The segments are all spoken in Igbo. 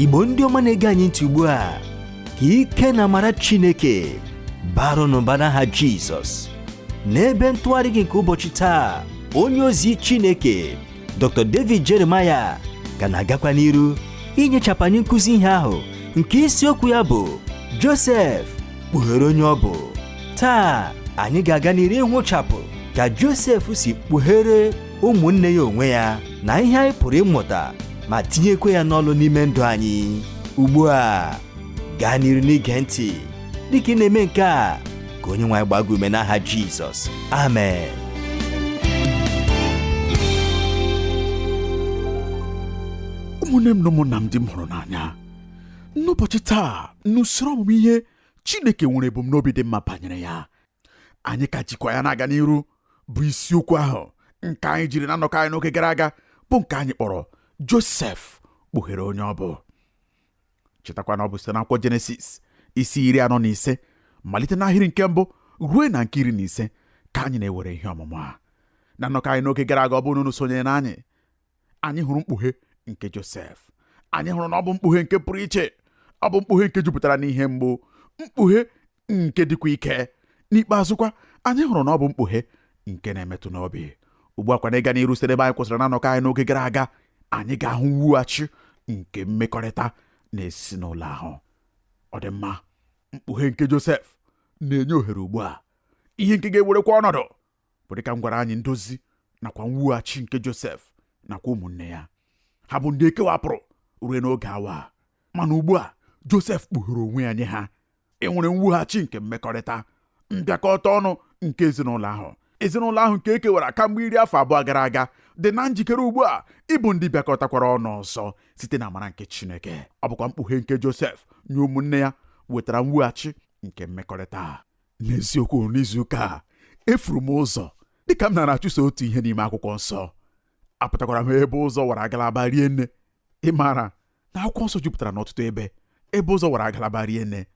Igbo ndị ọma na-ege anyị ntị ugbu a, ka ike na amara Chineke baru n'ụba n'aha Jizọs. N'ebe ntụgharị gị nke ụbọchị taa, onye ozi Chineke Dr. David Jeremiah ka na-agakwa n'iru inyechapụ anyị nkụzi ihe ahụ nke isiokwu ya bụ Josef kpughere onye ọ bụ. Taa anyị ga-aga n'iru ịhụchapụ ka Josef si kpughere ụmụnne ya onwe ya na ihe anyị pụrụ ịmụta ma tinyekwa ya n'ọlụ n'ime ndụ anyị. Ugbu a gaa n'iru n'ige ntị dịka ị na-eme nke a, ka onye nwe anyị gbaa gị ume n'aha Jizọs, amen. Ụmụnne m na ụmụnna m ndị m hụrụ n'anya, n'ụbọchị taa n'usoro ọmụmụ ihe Chineke nwere ebumnobi dị mma banyere ya. Anyị ka jikwa ya na-aga n'iru bụ isiokwu ahụ nke anyị jiri na nnọkọ anyị n'oge gara aga, bụ nke anyị kpọrọ Josef kpughere onye ọ bụ. Chetakwa na ọ bụ site n'akwụkwọ Jenesis isi 45 malite n'ahịrị nke mbụ ruo na nke 15 ka anyị na-ewere ihe ọmụmụ a. Na nnọkọ anyị n'oge gara aga, ọ bụrụ na unu sonyere na anyị, anyị hụrụ mkpughe nke Josef. Anyị hụrụ na ọ bụ mkpughe nke pụrụ iche, ọ bụ mkpughe nke jupụtara n'ihe mgbu, mkpughe nke dịkwa ike. N'ikpeazụkwa, anyị hụrụ na ọ bụ mkpughe nke na-emetụ n'obi. Ugbu a kwa, n'ịga n'iru site n'ebe anyị kwụsịrị na nnọkọ anyị n'oge gara aga, anyị ga-ahụ mwughachi nke mmekọrịta na ezinụlọ ahụ. Ọ dị mma, mkpughe nke Josef na-enye ohere ugbu a, ihe nke ga-ewerekwa ọnọdụ bụ dịka m gwara anyị, ndozi nakwa mwughachi nke Josef nakwa ụmụnne ya. Ha bụ ndị ekewapụrụ ruo n'oge awa, mana ugbu a Josef kpughere onwe ya nye ha. E nwere mwughachi nke mmekọrịta, mbịakọta ọnụ nke ezinụlọ ahụ. Ezinụlọ ahụ nke ekewara kamgbe iri afọ abụọ gara aga dị na njikere ugbu a ịbụ ndị bịakọtakwara ọnụ ọzọ site na amara nke Chineke. Ọ bụkwa mkpughe nke Josef nye ụmụnne ya wetara mwughachi nke mmekọrịta. N'eziokwu, n'izuụka a efuru m ụzọ dịka m nara achụso otu ihe n'ime akwụkwọ nsọ. Apụtakwara m ebe ụzọ wara agalaba rie nne. Ị maara na akwụkwọ nsọ jupụtara n'ọtụtụ ebe ebe ụzọ wara agalaba rie nne.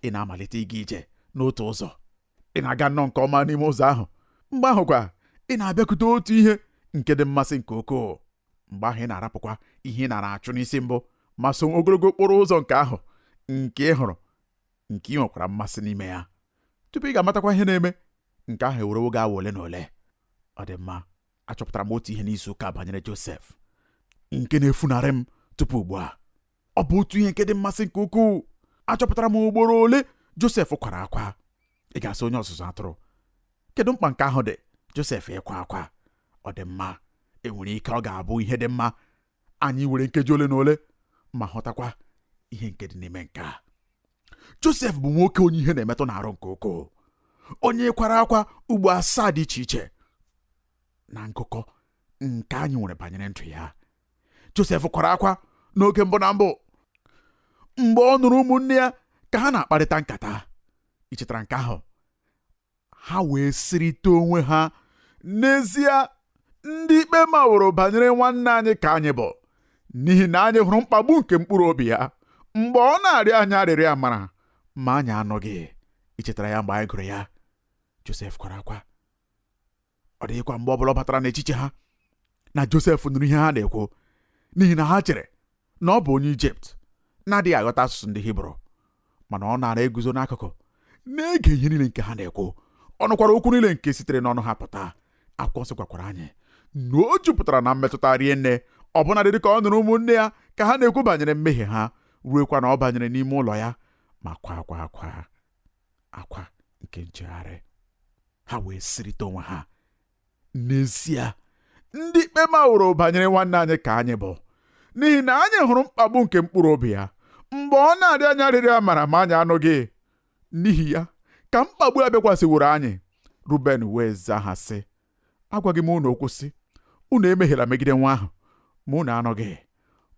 Ị na-amalite ịga ije n'otu ụzọ, ị na-aga nnọọ nke ọma n'ime ụzọ ahụ. Mgbe ahụ kwa, ị na-abịakwute otu ihe nke dị mmasị nke ukwuu. Mgbe ahụ ị na-arapụkwa ihe ị nara achụ n'isi mbụ ma so ogologo okporo ụzọ nke ahụ nke ị hụrụ, nke ị nwekwara mmasị n'ime ya. Tupu ị ga-amatakwa ihe na-eme, nke ahụ ewerewo gị awa ole na ole. Ọ dị mma, achọpụtara m otu ihe n'izu ụka banyere Josef nke na-efunarị m tupu ugbu a. Ọ bụ otu ihe nke dị mmasị nke ukwuu. Achọpụtara m ugboro ole Josef kwara akwa. Ị ga-asị, onye ọzụzụ atụrụ, kedu mkpa nke ahụ dị, Josef ịkwa akwa? Ọ dị mma, enwere ike ọ ga-abụ ihe dị mma anyị were nkeji ole na ole ma ghọtakwa ihe nke dị n'ime nke a. Josef bụ nwoke onye ihe na-emetụ n'arụ nke ukwuu, onye kwara akwa ugbo asaa dị iche iche na ngụkọ nke anyị nwere banyere ndụ ya. Josef kwara akwa n'oge mbụ na mbụ mgbe ọ nụrụ ụmụnne ya ka ha na-akparịta nkata. Ị chetara nke ahụ? Ha wee sịrịta onwe ha, n'ezie ndị ikpe maworo banyere nwanne anyị ka anyị bụ, n'ihi na anyị hụrụ mkpagbu nke mkpụrụ obi ya mgbe ọ na-arịọ anyị arịrịọ amara, ma anyị anụghị. Ị chetara ya mgbe anyị gụrụ ya? Josef kwara akwa. Ọ dịghịkwa mgbe ọbụla ọ batara n'echiche ha na Josef nụrụ ihe ha na-ekwu, n'ihi na ha chere na ọ bụ onye Ijipt na-adịghị aghọta asụsụ ndị Hibru. Mana ọ nara eguzo n'akụkụ na-ege ihe niile nke ha na-ekwu. Ọ nụkwara okwu niile nke sitere n'ọnụ ha pụta. Akwụkwọ nsọ gwakwara anyị na o jupụtara na mmetụta rie nne, ọbụnadị dịka ọ nụrụ ụmụnne ya ka ha na-ekwu banyere mmehie ha, ruekwa na ọ banyere n'ime ụlọ ya ma kwa akwa akwa akwa nke nchegharị. Ha wee sịrịta onwe ha, n'ezie ndị ikpe maworo banyere nwanne anyị ka anyị bụ, n'ihi na anyị hụrụ mkpagbu nke mkpụrụ obi ya mgbe ọ na-arịọ anyị arịrịọ amara, ma anyị anụghị. N'ihi ya ka mkpagbu a bịakwasịworo anyị. Ruben wee zaa ha sị, agwaghị m unu okwu sị, unu emehiela megide nwa ahụ, ma unu anụghị.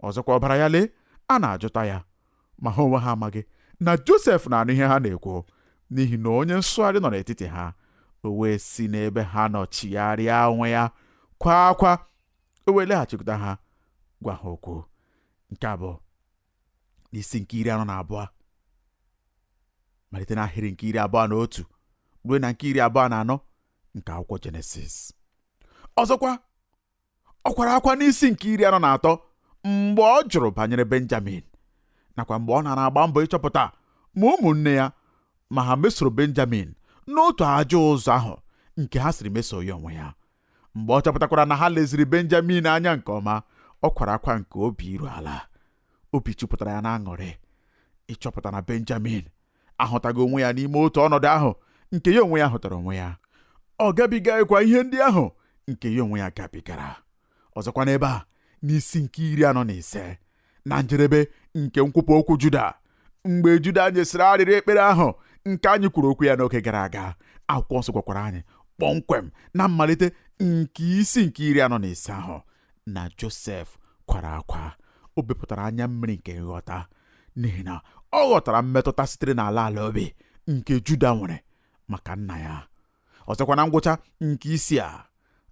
Ọzọkwa ọbara ya lee, a na-ajụta ya. Ma ha onwe ha amaghị na Josef na-anụ ihe ha na-ekwu, n'ihi na onye nsụgharị nọ n'etiti ha. O wee si n'ebe ha nọ chigharịa onwe ya, kwaa akwa. O wee laghachikwute ha, gwa ha okwu. Nke a bụ n'isi nke 42, malite n'ahịrị nke 21 ruo na nke 24 nke akwụkwọ Jenesis. Ọzọkwa ọ kwara akwa n'isi nke 43 mgbe ọ jụrụ banyere Benjamin. Nakwa mgbe ọ nara agba mbọ ịchọpụta ma ụmụnne ya ma ha mesoro Benjamin n'otu ajọ ụzọ ahụ nke ha siri meso ya onwe ya. Mgbe ọ chọpụtakwara na ha leziri Benjamin anya nke ọma, ọ kwara akwa nke obi iru ala. Obi jupụtara ya n'aṅụrị ịchọpụta na Benjamin ahụtaghị onwe ya n'ime otu ọnọdụ ahụ nke ya onwe ya hụtara onwe ya. Ọ gabigaghịkwa ihe ndị ahụ nke ya onwe ya gabigara. Ọzọkwa n'ebe a, n'isi nke 45, na njedebe nke nkwupụ okwu Juda, mgbe Juda nyesịrị arịrịọ ekpere ahụ nke anyị kwuru okwu ya n'oge gara aga, akwụkwọ nsọ gwakwara anyị kpọmkwem na mmalite nke isi nke 45 ahụ na Josef kwara akwa. O bepụtara anya mmiri nke nghọta n'ihi na ọ ghọtara mmetụta sitere n'ala ala obi nke Juda nwere maka nna ya. Ọzọkwa na ngwụcha nke isi a,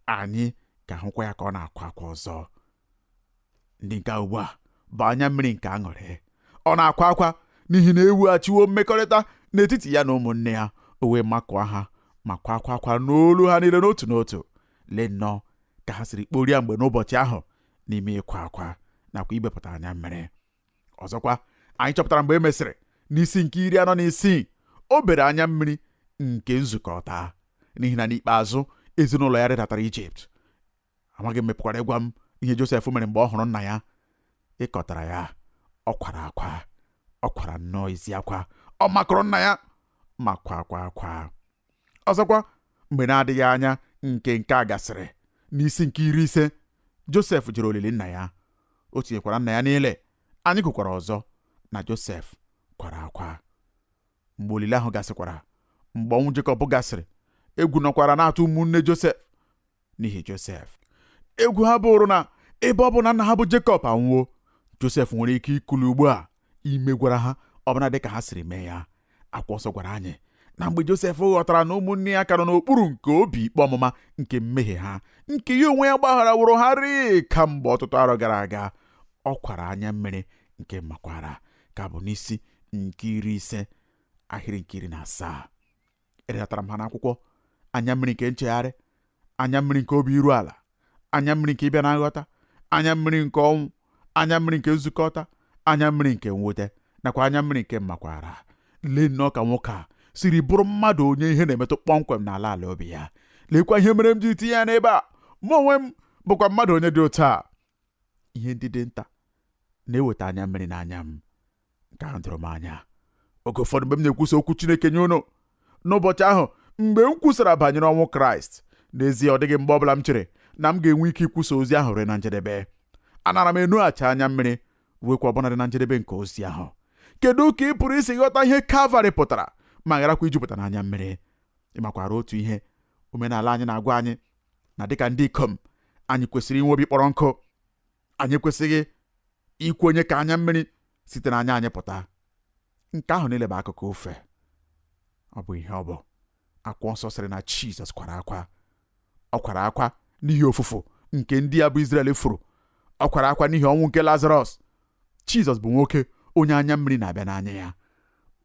anyị ga-ahụkwa ya ka ọ na-akwa akwa ọzọ. Ndị nke ugbu a bụ anya mmiri nke aṅụrị. Ọ na-akwa akwa n'ihi na eweghachiwo mmekọrịta n'etiti ya na ụmụnne ya. O wee makụọ ha ma kwa akwa akwa n'olu ha niile n'otu n'otu. Lee nnọọ ka ha siri kporie mgbe n'ụbọchị ahụ n'ime ịkwa akwa nakwa ibepụta anya mmiri. Ọzọkwa, anyị chọpụtara mgbe e mesịrị n'isi nke 46, o bere anya mmiri nke nzukọta n'ihi na n'ikpeazụ ezinụlọ ya rịdatara Ijipt. Amaghị m mepụkwara ịgwa m ihe Josef mere mgbe ọ hụrụ nna ya. Ịkọtara ya, ọ kwara akwa, ọ kwara nnọọ ezi akwa. Ọ makụrụ nna ya ma kwa akwa akwa. Ọzọkwa, mgbe na-adịghị anya nke nke a gasịrị, n'isi nke 50, Josef jere olili nna ya. O tinyekwara nna ya niile. Anyị gụkwara ọzọ na Josef kwara akwa. Mgbe olili ahụ gasịkwara, mgbe ọnwụ Jekọb gasịrị, egwu nọkwara na-atụ ụmụnne Josef n'ihi Josef. Egwu ha bụrụ na ebe ọ bụ na nna ha bụ Jekọb anwụọ, Josef nwere ike ikuli ugbu a imegwara ha ọbụna dịka ha siri mee ya. Akwụkwọ nsọ gwara anyị na mgbe Josef ghọtara na ụmụnne ya ka nọ n'okpuru nke obi ikpe ọmụma nke mmehie ha, nke ya onwe ya gbagharaworo ha rịị kamgbe ọtụtụ arọ gara aga, ọ kwara anya mmiri nke makwara ka bụ n'isi nke 50 ahịrị nke 17. Ededatara m ha n'akwụkwọ: anya mmiri nke nchegharị, anya mmiri nke obi iru ala, anya mmiri nke ịbịa na nghọta, anya mmiri nke ọnwụ, anya mmiri nke nzukọta, anya mmiri nke mwute, nakwa anya mmiri nke mmakwara. Lee nnọọ ka nwoke a siri bụrụ mmadụ onye ihe na-emetụ kpọmkwem n'ala ala obi ya. Leekwa ihe mere m ji tinye ya n'ebe a. Mụ onwe m bụkwa mmadụ onye dị otu a. Ihe ndị dị nta na-eweta anya mmiri n'anya m. Nke ahụ doro m anya. Oge ụfọdụ mgbe m na-ekwusa okwu Chineke nye unu n'ụbọchị ahụ mgbe m kwusara banyere ọnwụ Kraịst, n'ezie ọ dịghị mgbe ọbụla m chere na m ga-enwe ike ikwusa ozi ahụ ruo na njedebe. Anara m enughachi anya mmiri ruekwa ọbụnadị na njedebe nke ozi ahụ. Kedu ka ị pụrụ isi ghọta ihe Kalvarị pụtara ma gharakwa ijupụta n'anya mmiri? Ị makwara otu ihe omenala anyị na-agwa anyị na dịka ndị ikom anyị kwesịrị inwe obi kpọrọ nkụ. Anyị ekwesịghị ikwenye ka anya mmiri site n'anya anyị pụta. Nke ahụ niile bụ akụkọ ofe. Ọ bụ ihe ọ bụ. Akwụkwọ nsọ sịrị na Jizọs kwara akwa. Ọ kwara akwa n'ihi ofufu nke ndị ya bụ Izrel furu. Ọ kwara akwa n'ihi ọnwụ nke Lazarọs. Jizọs bụ nwoke onye anya mmiri na-abịa n'anya ya,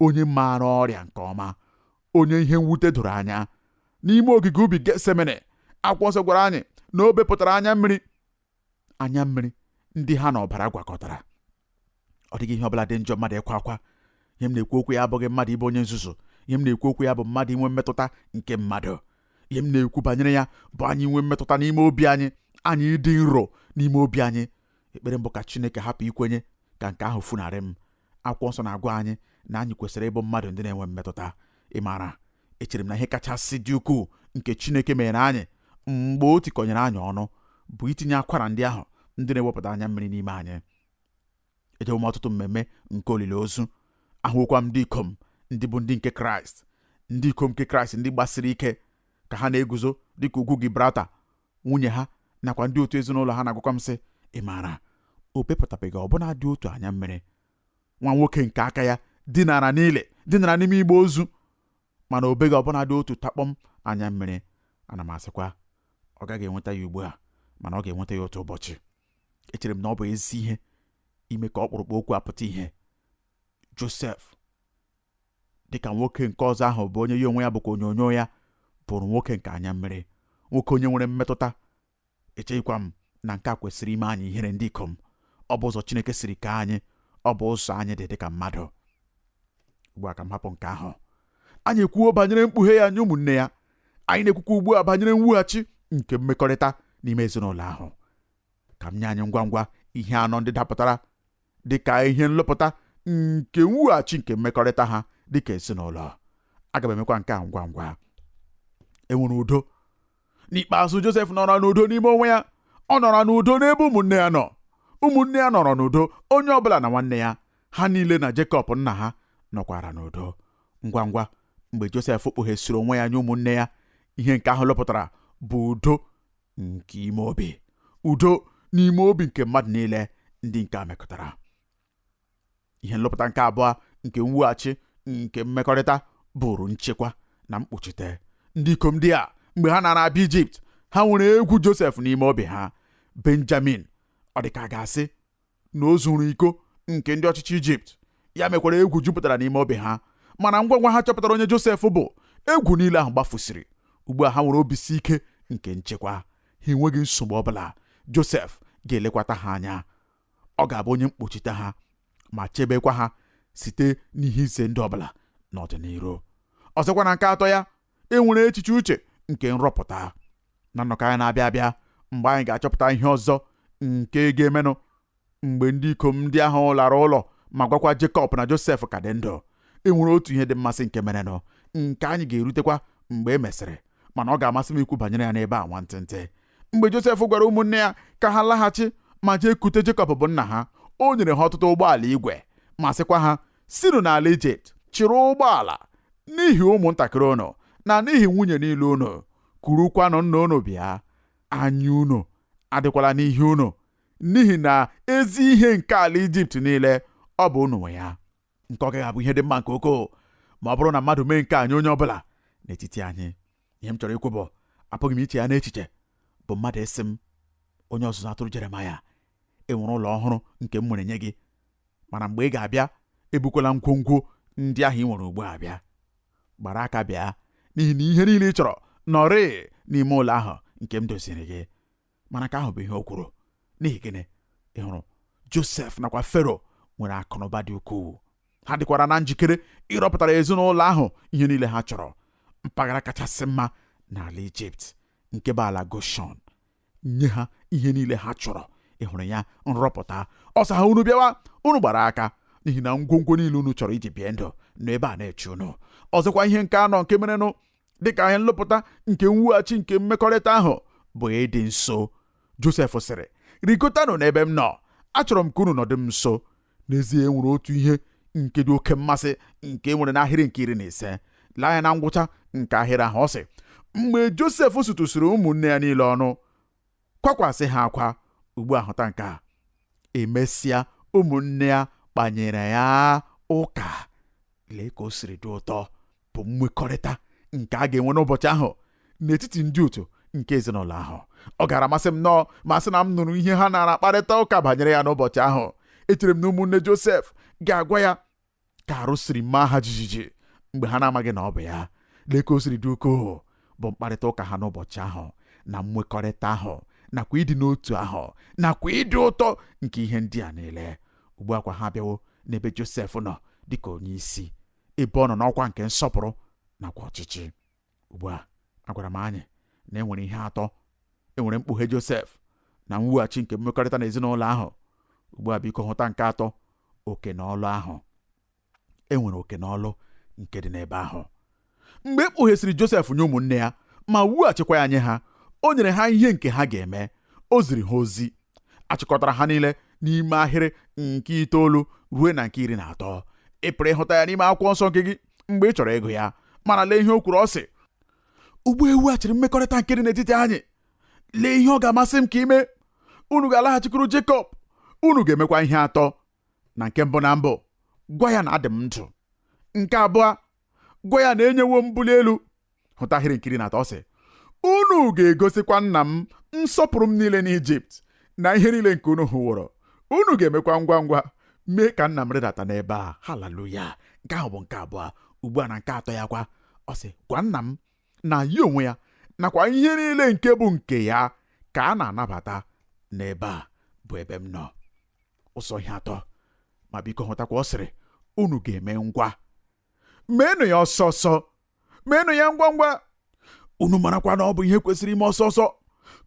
onye maara ọrịa nke ọma, onye ihe mwute doro anya. N'ime ogige ubi Getsemane, akwụkwọ nsọ gwara anyị na o bepụtara anya mmiri, anya mmiri ndị ha na ọbara gwakọtara. Ọ dịghị ihe ọbụla dị njọ mmadụ ịkwa akwa. Ihe m na-ekwu okwu ya abụghị mmadụ ịbụ onye nzuzu. Ihe m na-ekwu okwu ya bụ mmadụ inwe mmetụta nke mmadụ. Ihe m na-ekwu banyere ya bụ anyị inwe mmetụta n'ime obi anyị, anyị ịdị nro n'ime obi anyị. Ekpere mbụ ka Chineke hapụ ikwenye ka nke ahụ funarị m. Akwụkwọ nsọ na-agwa anyị na anyị kwesịrị ịbụ mmadụ ndị na-enwe mmetụta. Ị maara, echere m na ihe kachasị dị ukwuu nke Chineke mere anyị mgbe o tikọnyere anyị ọnụ bụ itinye akwara ndị ahụ ndị na-ewepụta anya mmiri n'ime anyị. Ejewo m ọtụtụ mmemme nke olili ozu. Ahụwokwa m ndị ikom ndị bụ ndị nke Kraịst, ndị ikom nke Kraịst ndị gbasiri ike ka ha na-eguzo dịka ugwu Gibraltar. Nwunye ha nakwa ndị otu ezinụlọ ha na-agwakwa m sị, ị maara, o bepụtabeghị ọbụna dị otu anya mmiri. Nwa nwoke nke aka ya dinara niile dinara n'ime igbe ozu, mana o beghị ọbụna dị otu takpọm anya mmiri. Ana m asịkwa, ọ gaghị enweta ya ugbu a, mana ọ ga-enweta ya otu ụbọchị. Echere m na ọ bụ ezi ihe ime ka ọkpụrụkpụ okwu apụta ihe. Josef, dịka nwoke nke ọzọ ahụ bụ onye ya onwe ya bụkwa onyonyo ya, bụrụ nwoke nke anya mmiri, nwoke onye nwere mmetụta. Echeghịkwa m na nke a kwesịrị ime anyị ihere ndị ikom. Ọ bụ ụzọ Chineke siri kee anyị. Ọ bụ ụzọ anyị dị dịka mmadụ. Ugbu a ka m hapụ nke ahụ. Anyị ekwuo banyere mkpughe ya nye ụmụnne ya. Anyị na-ekwukwa ugbu a banyere mwughachi nke mmekọrịta n'ime ezinụlọ ahụ. Ka m nye anyị ngwa ngwa ihe anọ ndị dapụtara dị ka ihe nlụpụta nke mwughachi nke mmekọrịta ha dị ka ezinụlọ. Aga m emekwa nke a ngwa ngwa. E nwere udo. N'ikpeazụ, Josef nọrọ n'udo n'ime onwe ya. Ọ nọrọ n'udo n'ebe ụmụnne ya nọ. Ụmụnne ya nọrọ n'udo, onye ọbụla na nwanne ya. Ha niile na Jekọb nna ha nọkwara n'udo. Ngwa ngwa mgbe Josef kpughesịrị onwe ya nye ụmụnne ya, ihe nke ahụ lụpụtara bụ udo nke ime obi, udo n'ime obi nke mmadụ niile ndị nke a mekọtara. Ihe nlụpụta nke abụọ nke mwughachi nke mmekọrịta bụrụ nchekwa na mkpuchite. Ndị ikom ndị a, mgbe ha nara abịa Ijipt, ha nwere egwu Josef n'ime obi ha. Benjamin, ọ dị ka a ga-asị na o zuru iko nke ndị ọchịchị Ijipt, ya mekwara egwu jupụtara n'ime obi ha. Mana ngwa ngwa ha chọpụtara onye Josef bụ, egwu niile ahụ gbafusịrị. Ugbu a ha nwere obi si ike nke nchekwa. Ha enweghị nsogbu ọbụla. Josef ga-elekwata ha anya. Ọ ga-abụ onye mkpuchite ha ma chebekwa ha site n'ihe ize ndụ ọbụla n'ọdịnihu. Ọzọkwa, na nke atọ ya, e nwere echiche uche nke nrọpụta. Na nnọkọ anyị na-abịa abịa, mgbe anyị ga-achọpụta ihe ọzọ nke ga-emenụ mgbe ndị ikom ndị ahụ lara ụlọ ma gwakwa Jekọb na Josef ka dị ndụ. E nwere otu ihe dị mmasị nke merenụ nke anyị ga-erutekwa mgbe e mesịrị, mana ọ ga-amasị m ikwu banyere ya n'ebe a nwantịntị. Mgbe Josef gwara ụmụnne ya ka ha laghachi ma jee kute Jekọb bụ nna ha, o nyere ha ọtụtụ ụgbọala igwe ma sịkwa ha, sinụ n'ala Ijipt chịrị ụgbọala n'ihi ụmụntakịrị unu na n'ihi nwunye niile unu, kurukwanụ nna unu bịa. Anya unu adịkwala n'ihe unu, n'ihi na ezi ihe nke ala Ijipt niile ọ bụ unu nwe ya. Nke ọ gaghị abụ ihe dị mma nke ukwuu ma ọ bụrụ na mmadụ mee nke a nye onye ọbụla n'etiti anyị. Ihe m chọrọ ikwu bụ, apụghị m iche ya n'echiche bụ mmadụ ịsị m, onye ọzụzụ atụrụ Jeremaya, e nwere ụlọ ọhụrụ nke m nwere nye gị, mana mgbe ị ga-abịa, ebukwala ngwongwo ndị ahụ ị nwere ugbu a bịa. Gbara aka bịa, n'ihi na ihe niile ị chọrọ nọrịị n'ime ụlọ ahụ nke m doziri gị. Mana nke ahụ bụ ihe o kwuru. N'ihi gịnị? Ị hụrụ, Josef nakwa Fero nwere akụnụba dị ukwuu. Ha dịkwara na njikere ịrọpụtara ezinụlọ ahụ ihe niile ha chọrọ. Mpaghara kachasị mma n'ala Ijipt nke bụ ala Goshọn, nye ha ihe niile ha chọrọ. Ị hụrụ ya, nrọpụta. Ọ sị ha, unu bịawa, unu gbara aka, n'ihi na ngwongwo niile unu chọrọ iji bie ndụ nọ ebe a na-eche unu. Ọzọkwa, ihe nke anọ nke merenụ dịka ihe nlụpụta nke mwughachi nke mmekọrịta ahụ bụ ịdị nso. Josef sịrị, rigotanụ n'ebe m nọ, achọrọ m ka unu nọdụ m nso. N'ezie, e nwere otu ihe nke dị oke mmasị nke e nwere n'ahịrị nke 15. Lee anya na ngwụcha nke ahịrị ahụ, ọ sị, mgbe Josef sutụsịrị ụmụnne ya niile ọnụ, kwakwasị ha akwa. Ugbu a hụta nke a, emesịa ụmụnne ya kpanyere ya ụka. Lee ka o siri dị ụtọ bụ mmekọrịta nke a ga-enwe n'ụbọchị ahụ n'etiti ndị otu nke ezinụlọ ahụ. Ọ gara amasị m nnọọ ma sị na m nụrụ ihe ha nara akparịta ụka banyere ya n'ụbọchị ahụ. Echere m na ụmụnne Josef ga-agwa ya ka arụ siri maa ha jijiji mgbe ha na-amaghị na ọ bụ ya. Lee ka o siri dị ukwuu bụ mkparịta ụka ha n'ụbọchị ahụ, na mmekọrịta ahụ, nakwa ịdị n'otu ahụ, nakwa ịdị ụtọ nke ihe ndị a niile. Ugbu a kwa ha abịawo n'ebe Josef nọ dịka onye isi, ebe ọ nọ n'ọkwa nke nsọpụrụ nakwa ọchịchị. Ugbu a agwara m anyị na e nwere ihe atọ. E nwere mkpughe Josef na mwughachi nke mmekọrịta na ezinụlọ ahụ. Ugbu a biko hụta nke atọ, oke na ọlụ ahụ. E nwere oke na ọlụ nke dị n'ebe ahụ. Mgbe e kpughesịrị Josef nye ụmụnne ya ma wughachikwa ya nye ha, o nyere ha ihe nke ha ga-eme. O ziri ha ozi. Achịkọtara ha niile n'ime ahịrị nke 9 ruo na nke 13. Ị pụrụ ịhụta ya n'ime akwụkwọ nsọ nke gị mgbe ị chọrọ ịgụ ya. Mana lee ihe o kwuru, ọ sị, ugbu e wughachiri mmekọrịta nke dị n'etiti anyị, lee ihe ọ ga-amasị m ka ime. Unu ga-alaghachikwuru Jekọb, unu ga-emekwa ihe atọ. Na nke mbụ na mbụ, gwa ya na adị m ndụ. Nke abụọ, gwa ya na enyewo m mbuli elu. Hụta ahịrị nke 13, ọ sị, unu ga-egosikwa nna m nsọpụrụ m niile n'Ijipt na ihe niile nke unu hụworo. Unu ga-emekwa ngwa ngwa mee ka nna m rịdata n'ebe a. Haleluya! Nke ahụ bụ nke abụọ. Ugbu a na nke atọ ya kwa, ọ sị, gwa nna m na ya onwe ya nakwa ihe niile nke bụ nke ya ka a na-anabata n'ebe a bụ ebe m nọ. Ụzọ ihe atọ Ma biko hụtakwa, ọ sịrị, unu ga-eme ngwa, meenụ ya ọsọ ọsọ, meenụ ya ngwa ngwa. Unu marakwa na ọ bụ ihe kwesịrị ime ọsọ ọsọ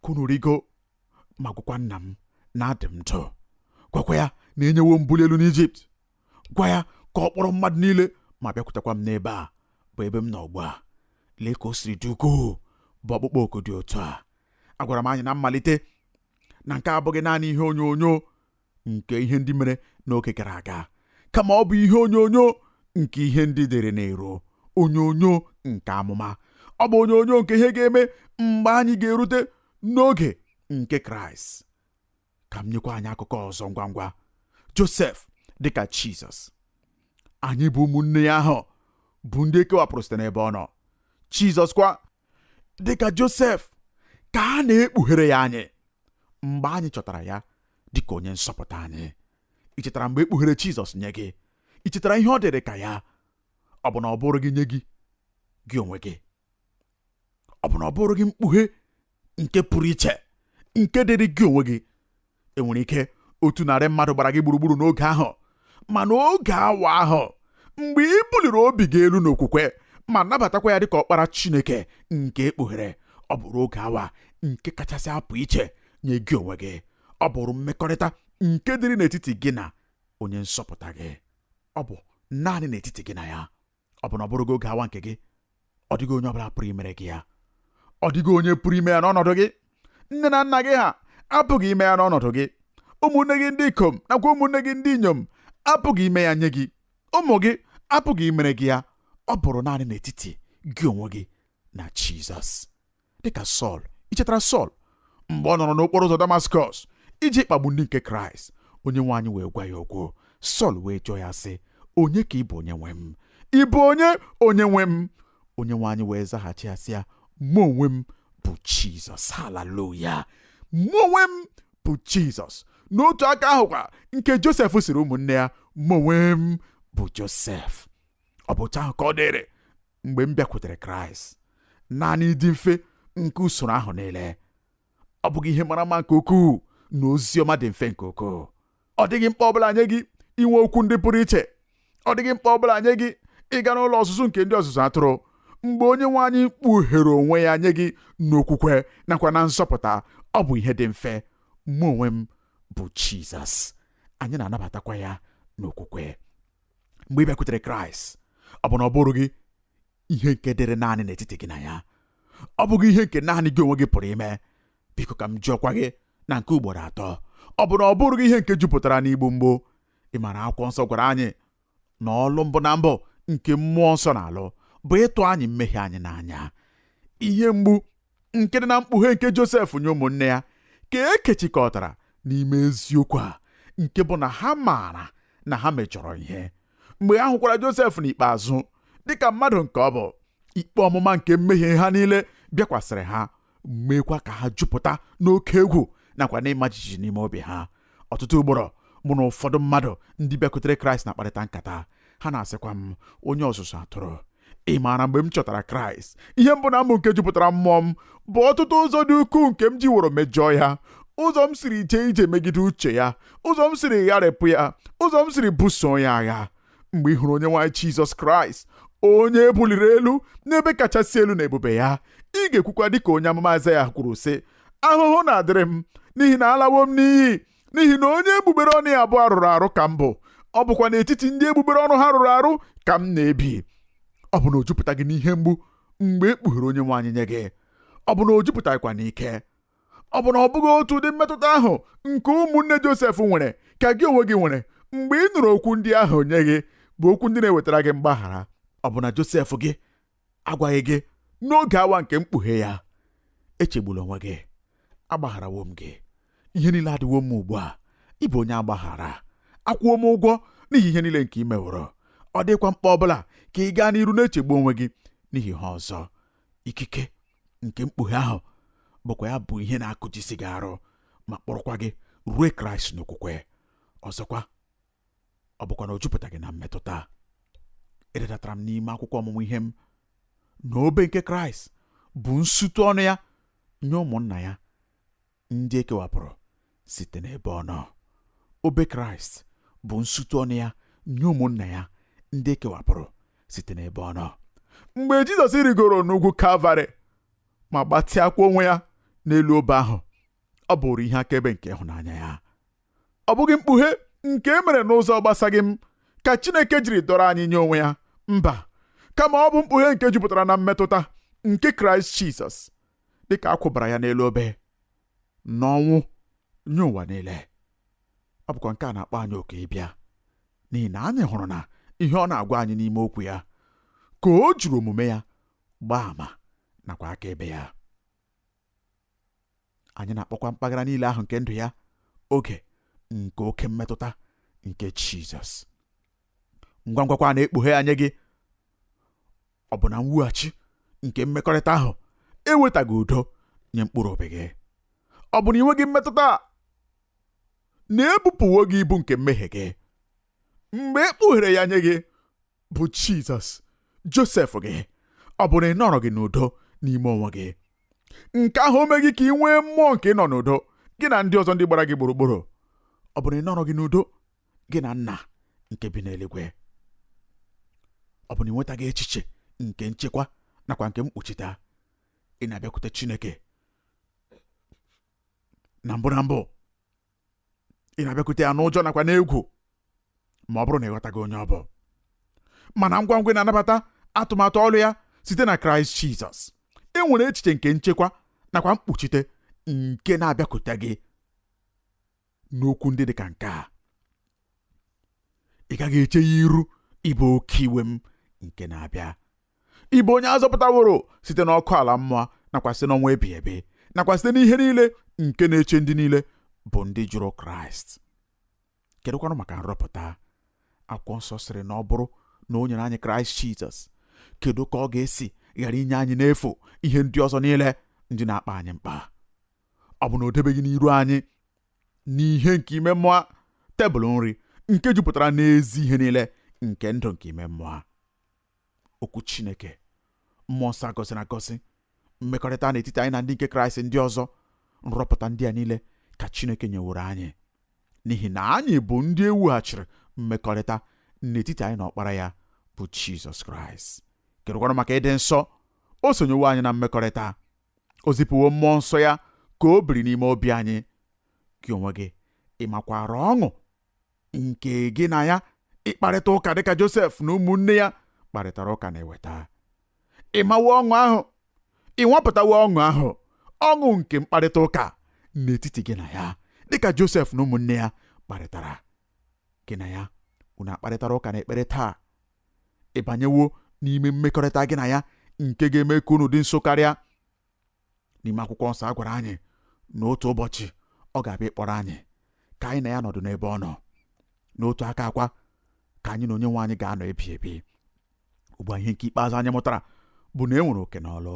ka unu rigo ma gwakwa nna m na adị m ndụ. Gwakwa ya na enyewo m mbuli elu n'Ijipt. Gwa ya ka ọ kpọrọ mmadụ niile ma bịakwutekwa m n'ebe a bụ ebe m nọ ugbu a. Lee ka o siri dị ukwuu bụ ọkpụkpọ oku dị otu a. Agwara m anyị na mmalite na nke abụghị naanị ihe onyonyo nke ihe ndị mere n'oge gara aga, kama ọ bụ ihe onyonyo nke ihe ndị dịrị n'ero, onyonyo nke amụma. Ọ bụ onyonyo nke ihe ga-eme mgbe anyị ga-erute n'oge nke Kraịst. Ka m nyekwa anyị akụkọ ọzọ ngwa ngwa. Josef dịka Jizọs, anyị bụ ụmụnne ya ahụ bụ ndị ekewapụrụ site n'ebe ọ nọ. Jizọs kwa dịka Josef ka a na-ekpughere ya anyị mgbe anyị chọtara ya dịka onye nzọpụta anyị. Ị chetara mgbe e kpughere Jizọs nye gị? Ị chetara ihe ọ dịrị ka ya? Ọ bụ na ọ bụrụ gị nye gị gị onwe gị? Ọ bụ na ọ bụrụ gị mkpughe nke pụrụ iche nke dịrị gị onwe gị? Enwere ike 100 mmadụ gbara gị gburugburu n'oge ahụ, mana oge awa ahụ mgbe ị buliri obi gị elu n'okwukwe ma nabatakwa ya dịka ọkpara Chineke nke ekpughere, ọ bụrụ oge awa nke kachasị apụ iche nye gị onwe gị. Ọ bụrụ mmekọrịta nke dịrị n'etiti gị na onye nzọpụta gị. Ọ bụ naanị n'etiti gị na ya. Ọ bụ na ọ bụrụ gị oge awa nke gị? Ọ dịghị onye ọbụla pụrụ imere gị ya. Ọ dịghị onye pụrụ ime ya n'ọnọdụ gị. Nne na nna gị ha apụghị ime ya n'ọnọdụ gị. Ụmụnne gị ndị ikom nakwa ụmụnne gị ndị inyom apụghị ime ya nye gị. Ụmụ gị apụghị imere gị ya. Ọ bụrụ naanị n'etiti gị onwe gị na Jizọs. Dịka Sọl, ị chetara Sọl mgbe ọ nọrọ n'okporo ụzọ Damaskọs iji kpagbu ndị nke Kraịst? Onye nwe anyị wee gwa ya okwu. Sọl wee jụọ ya sị, onye ka ị bụ, onye nwe m? Ị bụ onye, onye nwe m? Onye nwe anyị wee zaghachi ya sị ya, mụ onwe m bụ Jizọs. Haleluya! Mụ onwe m bụ Jizọs. N'otu aka ahụkwa nke Josef siri ụmụnne ya, mụ onwe m bụ Josef. Ọ bụ otu ahụ ka ọ dịrị mgbe m bịakwutere Kraịst. Naanị ịdị mfe nke usoro ahụ niile. Ọ bụghị ihe mara mma nke ukwuu na ozi ọma dị mfe nke ukwuu? Ọ dịghị mkpa ọbụla nye gị inwe okwu ndị pụrụ iche. Ọ dịghị mkpa ọbụla nye gị ịga n'ụlọ ọzụzụ nke ndị ọzụzụ atụrụ. Mgbe onye nwe anyị kpughere onwe ya nye gị n'okwukwe nakwa na nzọpụta, ọ bụ ihe dị mfe. Mụ onwe m bụ Jizọs. Anyị na-anabatakwa ya n'okwukwe. Mgbe ị bịakwutere Kraịst, ọ bụ na ọ bụrụ gị ihe nke dịrị naanị n'etiti gị na ya? Ọ bụghị ihe nke naanị gị onwe gị pụrụ ime? Biko ka m jụọkwa gị na nke ugboro atọ, ọ bụ na ọ bụrụ gị ihe nke jupụtara n'igbu mgbu? Ị maara akwụkwọ nsọ gwara anyị na ọlụ mbụ na mbụ nke mmụọ nsọ na-alụ bụ ịtụ anyị mmehie anyị n'anya. Ihe mgbu nke dị na mkpughe nke Josef nye ụmụnne ya ka e kechikọtara n'ime eziokwu a nke bụ na ha maara na ha mejọrọ ihe. Mgbe ha hụkwara Josef n'ikpeazụ dịka mmadụ nke ọ bụ, ikpe ọmụma nke mmehie ha niile bịakwasịrị ha, meekwa ka ha jupụta n'oke egwu nakwa n'ịma jijiji n'ime obi ha. Ọtụtụ ugboro mụ na ụfọdụ mmadụ ndị bịakwutere Kraịst na-akparịta nkata, ha na-asịkwa m, onye ọzụzụ atụrụ, ị maara mgbe m chọtara Kraịst, ihe mbụ na mbụ nke jupụtara mmụọ m bụ ọtụtụ ụzọ dị ukwuu nke m jiworo mejọọ ya, ụzọ m siri jee ije megide uche ya, ụzọ m siri gharịpụ ya, ụzọ m siri buso ya agha. Mgbe ị hụrụ onye nwe anyị Jizọs Kraịst, onye e buliri elu n'ebe kachasị elu na ebube ya, ị ga-ekwukwa dịka onye amụma Aịzaya kwuru sị, ahụhụ na-adịrị m n'ihi na alawo m n'iyi, n'ihi na onye egbugbere ọnụ ya abụọ rụrụ arụ ka m bụ, ọ bụkwa n'etiti ndị egbugbere ọnụ ha rụrụ arụ ka m na-ebi. Ọ bụ na o jupụta gị n'ihe mgbu mgbe e kpughere onye nwe anyị nye gị? Ọ bụ na o jupụtaghịkwa n'ike? Ọ bụ na ọ bụghị otu ụdị mmetụta ahụ nke ụmụnne Josef nwere ka gị onwe gị nwere mgbe ị nụrụ okwu ndị ahụ nye gị, bụ okwu ndị na-ewetara gị mgbaghara? Ọ bụ na Josef gị agwaghị gị n'oge awa nke mkpughe ya, echegbula onwe gị, agbagharawo m gị, ihe niile adịwo mma ugbu a, ị bụ onye agbaghara, akwụwo m ụgwọ n'ihi ihe niile nke ị meworo, ọ dịkwa mkpa ọbụla ka ị gaa n'iru na-echegbu onwe gị n'ihi ha ọzọ. Ikike nke mkpughe ahụ bụkwa ya bụ ihe na-akụjisi gị arụ ma kpọrọkwa gị rue Kraịst n'okwukwe. Ọzọkwa, ọ bụkwa na o jupụtaghị na mmetụta. Ededatara m n'ime akwụkwọ ọmụmụ ihe m na obe nke Kraịst bụ nsutu ọnụ ya nye ụmụnna ya ndị e kewapụrụ site n'ebe ọ nọ. Obe Kraịst bụ nsụtụ ọnụ ya nye ụmụnna ya ndị e kewapụrụ site n'ebe ọ nọ. Mgbe Jizọs rigoro n'ugwu Kalvarị ma gbatịakwa onwe ya n'elu obe ahụ, ọ bụrụ ihe akaebe nke ịhụnanya ya. Ọ bụghị mkpughe nke e mere n'ụzọ gbasaghị m ka Chineke jiri dọrọ anyị nye onwe ya, mba, kama ọ bụ mkpughe nke jupụtara na mmetụta nke Kraịst Jizọs dịka a kwụbara ya n'elu obe n'ọnwụ nye ụwa niile. Ọ bụkwa nke a na-akpọ anyị oku ịbịa, n'ihi na anyị hụrụ na ihe ọ na-agwa anyị n'ime okwu ya ka o jiri omume ya gbaa ama nakwa akaebe ya. Anyị na-akpọkwa mpaghara niile ahụ nke ndụ ya oge nke oke mmetụta nke Jizọs. Ngwa ngwakwa na-ekpughe ya nye gị, ọ bụ na mwughachi nke mmekọrịta ahụ ewetaghị udo nye mkpụrụ obi gị. Ọ bụ na ị nweghị mmetụta na-ebupụwo gị ibu nke mmehie gị mgbe e kpughere ya nye gị bụ Jizọs Josef gị. Ọ bụ na ị nọrọ gị n'udo n'ime onwe gị? Nke ahụ o meghị ka ị nwee mmụọ nke ịnọ n'udo gị na ndị ọzọ ndị gbara gị gburugburu? Ọ bụ na ị nọrọ gị n'udo gị na nna nke bi n'eluigwe? Ọ bụ na ị nwetaghị echiche nke nchekwa nakwa nke mkpuchite? Ị na-abịakwute Chineke na mbụ na mbụ, ị na-abịakwute ya n'ụjọ nakwa n'egwu ma ọ bụrụ na ị ghọtaghị onye ọ bụ. Mana ngwa ngwa ị na-anabata atụmatụ ọrụ ya site na Kraịst Jizọs, e nwere echiche nke nchekwa nakwa mkpuchite nke na-abịakwute gị n'okwu ndị dị ka nke a: ị gaghị eche ya iru ịbụ oke iwe m nke na-abịa. Ị bụ onye azọpụtaworo site n'ọkụ ala mmụọ nakwa site n'ọnwụ ebighị ebi nakwa site n'ihe niile nke na-eche ndị niile bụ ndị jụrụ Kraịst. Kedụkwanụ maka nrọpụta? Akwụkwọ nsọ sịrị na ọ bụrụ na o nyere anyị Kraịst Jizọs, kedu ka ọ ga-esi ghara inye anyị n'efu ihe ndị ọzọ niile ndị na-akpa anyị mkpa? Ọ bụ na o debeghị n'iru anyị n'ihe nke ime mmụọ tebụl nri nke jupụtara n'ezi ihe niile nke ndụ nke ime mmụọ? Okwu Chineke, mmụọ nsọ agọziri agọzi, mmekọrịta n'etiti anyị na ndị nke Kraịst ndị ọzọ, nrọpụta ndị a niile ka Chineke nyeworo anyị, n'ihi na anyị bụ ndị ewughachiri mmekọrịta n'etiti anyị na ọkpara ya bụ Jizọs Kraịst. Kedụkwanụ maka ịdị nsọ? O sonyewo anyị na mmekọrịta, o zipụwo mmụọ nsọ ya ka o biri n'ime obi anyị. Gị onwe gị, ị makwara ọṅụ nke gị na ya ịkparịta ụka dịka Josef na ụmụnne ya kparịtara ụka na-eweta? Ị mawo ọṅụ ahụ? Ị nwapụtawo ọṅụ ahụ, ọṅụ nke mkparịta ụka n'etiti gị na ya dịka Josef na ụmụnne ya kparịtara? Gị na ya unu akparịtara ụka n'ekpere taa? Ị banyewo n'ime mmekọrịta gị na ya nke ga-eme ka unu dị nso karịa? N'ime akwụkwọ nsọ a gwara anyị na otu ụbọchị ọ ga-abịa ịkpọrọ anyị ka anyị na ya nọdụ n'ebe ọ nọ. N'otu aka akwa ka anyị na onye nwe anyị ga-anọ ebi ebi. Ugbu a, ihe nke ikpeazụ anyị mụtara bụ na e nwere oke n'ọlụ.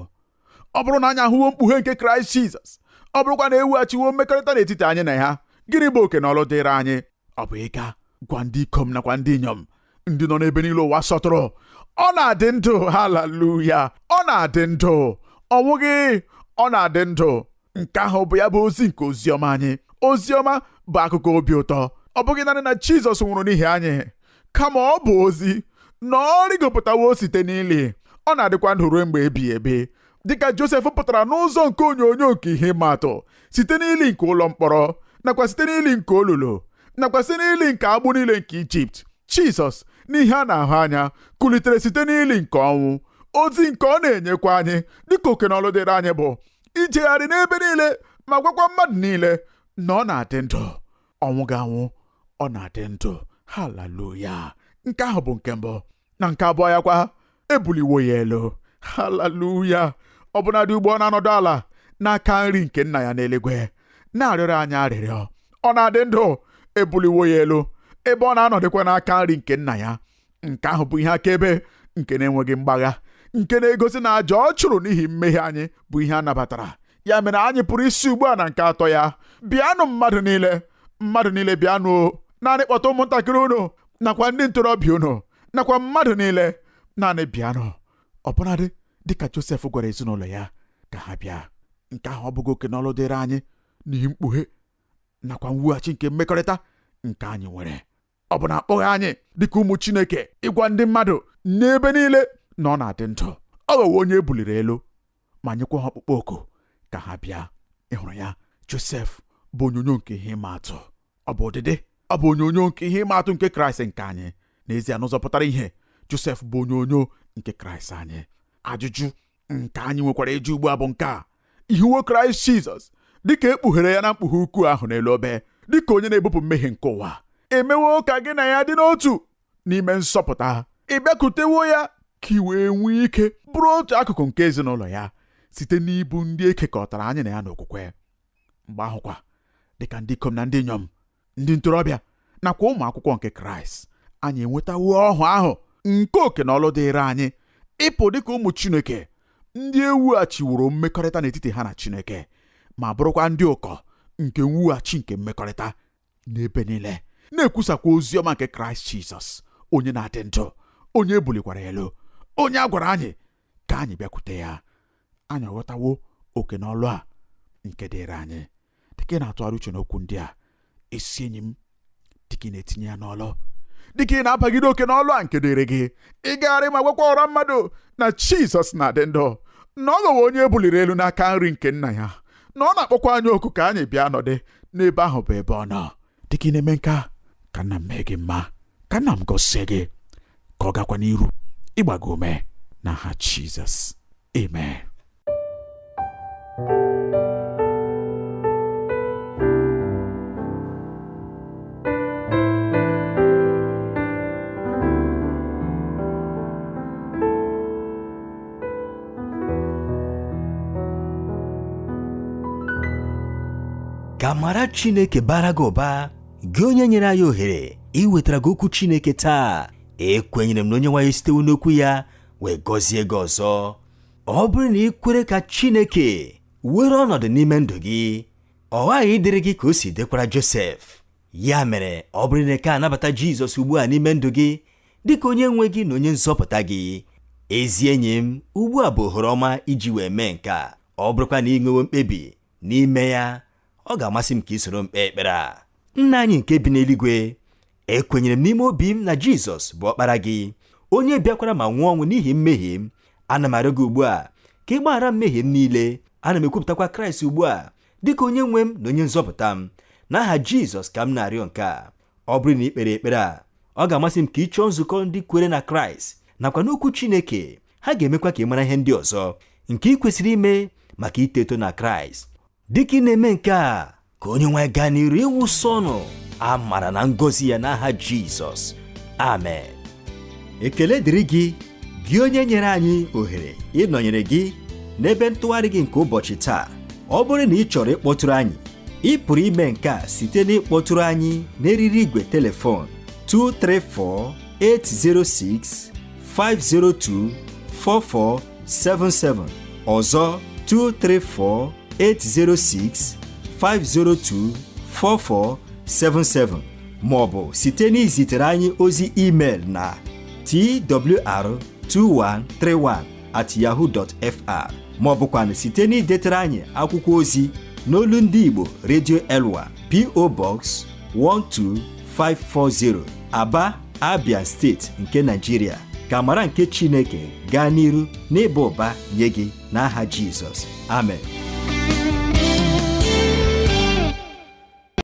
Ọ bụrụ na anyị ahụwo mkpughe nke Kraịst Jizọs, ọ bụrụkwa na eweghachiwo mmekọrịta n'etiti anyị na ya, gịnị bụ oke n'ọlụ dịrị anyị? Ọ bụ ịga gwa ndị ikom nakwa ndị inyom ndị nọ n'ebe niile ụwa sọtụrụ, ọ na-adị ndụ. Haleluya! Ọ na-adị ndụ, ọ nwụghị, ọ na-adị ndụ. Nke ahụ bụ ya bụ ozi nke oziọma anyị. Oziọma bụ akụkọ obi ụtọ. Ọ bụghị naanị na Jizọs nwụrụ n'ihi anyị, kama ọ bụ ozi na ọ rịgopụtawo site n'ili, ọ na-adịkwa ndụ ruo mgbe ebighị ebi. Dịka Josef pụtara n'ụzọ nke onyonyo nke ihe ịma atụ site n'ili nke ụlọ mkpọrọ nakwa site n'ili nke olulu nakwa site n'ili nke agbụ niile nke Ijipt, Jizọs n'ihe a na-ahụ anya kulitere site n'ili nke ọnwụ. Ozi nke ọ na-enyekwa anyị dịka oke n'ọlụ dịrị anyị bụ ijegharị n'ebe niile ma gwakwa mmadụ niile na ọ na-adị ndụ, ọnwụ ga-anwụ, ọ na-adị ndụ. Haleluya! Nke ahụ bụ nke mbụ. Na nke abụọ ya kwa, ebuliwo ya elu. Haleluya! Ọbụnadị ugbo ọ na-anọdụ ala n'aka nri nke nna ya n'eluigwe na-arịọrọ anyị arịrịọ. Ọ na-adị ndụ, ebuliwo ya elu ebe ọ na-anọdụkwa n'aka nri nke nna ya. Nke ahụ bụ ihe akaebe nke na-enweghị mgbagha, nke na-egosi na àjà ọ chụrụ n'ihi mmehie anyị bụ ihe a nabatara. Ya mere anyị pụrụ isi ugbu a na nke atọ ya, bịanụ mmadụ niile, mmadụ niile bịanụ, naanị kpọta ụmụntakịrị unu nakwa ndị ntorobịa unu nakwa mmadụ niile, naanị bịanụ, ọbụnadị dịka Josef gwara ezinụlọ ya ka ha bịa. Nke ahụ ọ bụghị oke n'ọlụ dịrị anyị n'ihi mkpughe nakwa mwughachi nke mmekọrịta nke anyị nwere? Ọ bụ na akpọghị anyị dịka ụmụ Chineke ịgwa ndị mmadụ n'ebe niile na ọ na-adị ndụ? Ọ ghọwo onye e buliri elu ma nyekwa ha ọkpụkpọ oku ka ha bịa. Ị hụrụ ya? Josef bụ onyonyo nke ihe ịma atụ. Ọ bụ ụdịdị, ọ bụ onyonyo nke ihe ịma atụ nke Kraịst nke anyị. N'ezie, n'ụzọ pụtara ihe, Josef bụ onyonyo nke Kraịst anyị. Ajụjụ nke anyị nwekwara ịjụ ugbu a bụ nke a: ị hụwo Kraịst Jizọs dịka e kpughere ya na mkpughe ukwu ahụ n'elu obe dịka onye na-ebupụ mmehie nke ụwa? Emewo ka gị na ya dị n'otu n'ime nzọpụta? Ị bịakwutewo ya ka ị wee nwee ike bụrụ otu akụkụ nke ezinụlọ ya site n'ịbụ ndị e kekọtara anyị na ya n'okwukwe? Mgbe ahụkwa, dịka ndị ikom na ndị inyom, ndị ntorobịa nakwa ụmụ akwụkwọ nke Kraịst, anyị enwetawo ọhụ ahụ nke oke na ọlụ dịịrị anyị ịpụ dịka ụmụ Chineke, ndị ewughachiworo mmekọrịta n'etiti ha na Chineke, ma bụrụkwa ndị ụkọ nke mwughachi nke mmekọrịta n'ebe niile, na-ekwusakwa ozi ọma nke Kraịst Jizọs, onye na-adị ndụ, onye e bulikwara elu, onye a gwara anyị ka anyị bịakwute ya. Anyị aghọtawo oke na ọlụ a nke dịịrị anyị. Dịka ị na-atụgharị uche n'okwu ndị a, ezi enyi m, dịka ị na-etinye ya n'ọlụ, dịka ị na-abagide oke n'ọlụ a nke dịrị gị ịgagharị ma gwakwa ọra mmadụ na Jizọs na-adị ndụ, na ọ ghọwo onye e buliri elu n'aka nri nke nna ya, na ọ na-akpọkwa anyị oku ka anyị bịa nọdị n'ebe ahụ bụ ebe ọ nọ. Dịka ị na-eme nke a, ka nna m mee gị mma, ka nna m gọzie gị, ka ọ gakwa n'iru ịgba gị ume n'aha Jizọs, amen. Ka amara Chineke bara gị ụba, gị onye nyere anyị ohere iwetara gị okwu Chineke taa. Ekwenyere m na onye nwe anyị sitewo n'okwu ya wee gọzie gị ọzọ. Ọ bụrụ na ị kwere ka Chineke were ọnọdụ n'ime ndụ gị, ọ ghaghị ịdịrị gị ka o si dịkwara Josef. Ya mere, ọ bụrụ na ị ka anabata Jizọs ugbu a n'ime ndụ gị dịka onye nwe gị na onye nzọpụta gị, ezi enyi m, ugbu a bụ ohere ọma iji wee mee nke a. Ọ bụrụkwa na ị nwewo mkpebi n'ime ya, ọ ga-amasị m ka ị soro m kpee ekpere a. Nna anyị nke bi n'eluigwe, ekwenyere m n'ime obi m na Jizọs bụ ọkpara gị, onye bịakwara ma nwụọ ọnwụ n'ihi mmehie m. Ana m arịọ gị ugbu a ka ị gbaghara mmehie m niile. Ana m ekwupụtakwa Kraịst ugbu a dịka onye nwe m na onye nzọpụta m. N'aha Jizọs ka m na-arịọ nke a. Ọ bụrụ na ị kpere ekpere a, ọ ga-amasị m ka ị chọọ nzukọ ndị kwere na Kraịst nakwa n'okwu Chineke. Ha ga-emekwa ka ị mara ihe ndị ọzọ nke ị kwesịrị ime maka ito eto na Kraịst. Dịka ị na-eme nke a, ka onye nwe anyị gaa n'iru ịwụsa ọnụ amara na ngọzi ya n'aha Jizọs, amen. Ekele dịrị gị, gị onye nyere anyị ohere ịnọnyere gị n'ebe ntụgharị gị nke ụbọchị taa. Ọ bụrụ na ị chọrọ ịkpọtụrụ anyị, ị pụrụ ime nke a site n'ịkpọtụrụ anyị n'eriri igwe telefon 234 806 502 4477, ọzọ 234 806 502 4477, ma ọ bụ site n'izitere anyị ozi email na twr2131@yahoo.fr, ma ọ bụkwanụ site n'idetere anyị akwụkwọ ozi n'olu ndị Igbo, Radio Elwa, P.O. Box 12540, Aba, Abia Steeti nke Nigeria. Ka amara nke Chineke gaa n'iru n'ịba ụba nye gị n'aha Jizọs, amen.